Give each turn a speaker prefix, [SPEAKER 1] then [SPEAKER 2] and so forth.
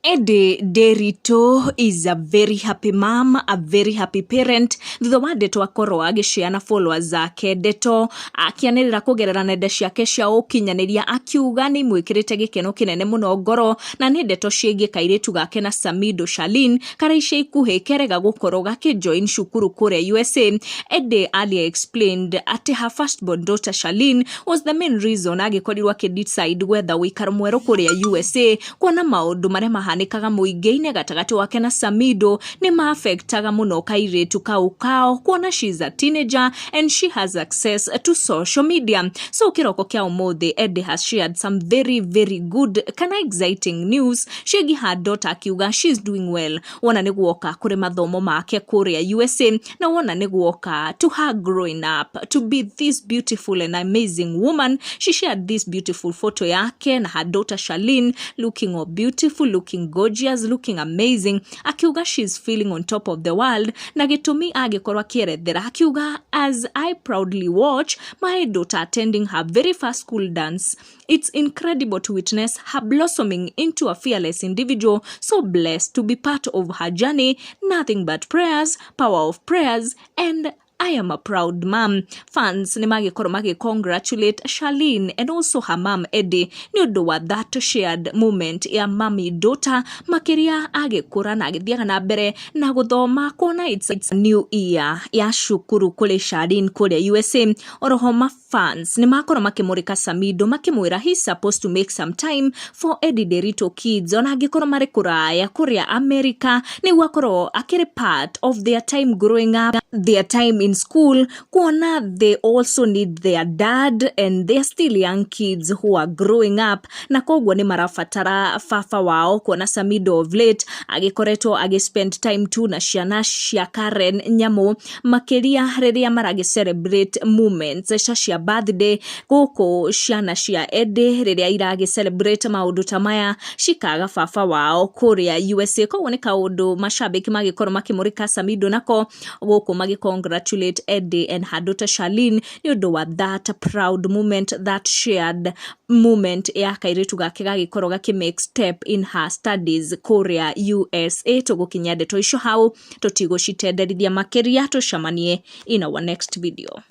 [SPEAKER 1] Eddie Nderitu is a very happy mom, a very happy parent, thutha wa ndeto akorwo agĩshare na followers zake ndeto akĩanĩrĩra kũgerera nenda ciake cia ũkinyanĩria, akiuga nĩ imwĩkĩrĩte gĩkeno kĩnene mũno ngoro, na nĩ ndeto ciĩgiĩ kairĩtu gake na Samido Charlene karĩa ica ikuhĩ kerega gũkorwo gakĩjoin cukuru kũrĩa USA. Eddie earlier explained atĩ her firstborn daughter Charlene was the main reason agĩkorirwo akĩdecide gwetha ũikaro mwerũ kũrĩa USA, kuona maũndũ marĩa mahanĩkaga mũingĩ-inĩ gatagatĩ wake na Samido nĩ maaffectaga mũno kairĩtu kau kao, kuona she's a teenager and she has access to social media. So kĩroko kĩa ũmũthĩ Eddie has shared some very very good kana exciting news ciĩgiĩ her daughter, akiuga she's doing well, wona nĩ guoka kũrĩ mathomo make kũrĩa USA, na wona nĩ guoka to her growing up to be this beautiful and amazing woman. She shared this beautiful photo yake na her daughter Charlene, looking all beautiful, looking gorgeous, looking amazing, akiuga she's feeling on top of the world, na gĩtũmi agĩkorwo akĩerethera akiuga, "As I proudly watch my daughter attending her very first school dance, it's incredible to witness her blossoming into a fearless individual. So blessed to be part of her journey. Nothing but prayers, power of prayers, and I am a proud mom." Fans nĩ magĩkorwo magĩ congratulate Charlene and also her mom Eddie nĩ ũndũ wa that shared moment ya mami daughter, makĩria agĩkũra na agĩthiaga na mbere na gũthoma, kuona it's a new year ya cukuru kũrĩ Charlene kũrĩa USA. Oroho ma fans nĩ makorwo makĩmũrĩka Samido makĩmwĩra he's supposed to make some time for Eddie Nderitu kids, ona angĩkorwo marĩ kũraya kũrĩa America, nĩguo akorwo akĩrĩ part of their time growing up, their time in school, kuona they also need their dad and they're still young kids who are growing up, na koguo nĩ marabatara baba wao, kuona Samido of late agĩkoretwo agĩ time tu na ciana cia Karen Nyamu, makĩria rĩrĩa maragĩ celebrate moments cia birthday. Gũkũ ciana cia Eddie rĩrĩa iragĩ celebrate maũndũ ta maya cikaga baba wao kũrĩa USA. Koguo nĩ kaũndũ mashabiki magĩkorwo makĩmũrĩka Samido nako gũkũ magĩ congratulate Eddie and her daughter Charlene nĩ ũndũ wa that proud moment, that shared moment ya kairĩtu gake gagĩkorwo gakĩ make step in her studies kũrĩa USA. Tũgũkinyia ndeto icio hau, tũtigũcitenderithia makĩria, tũcemanie in our next video.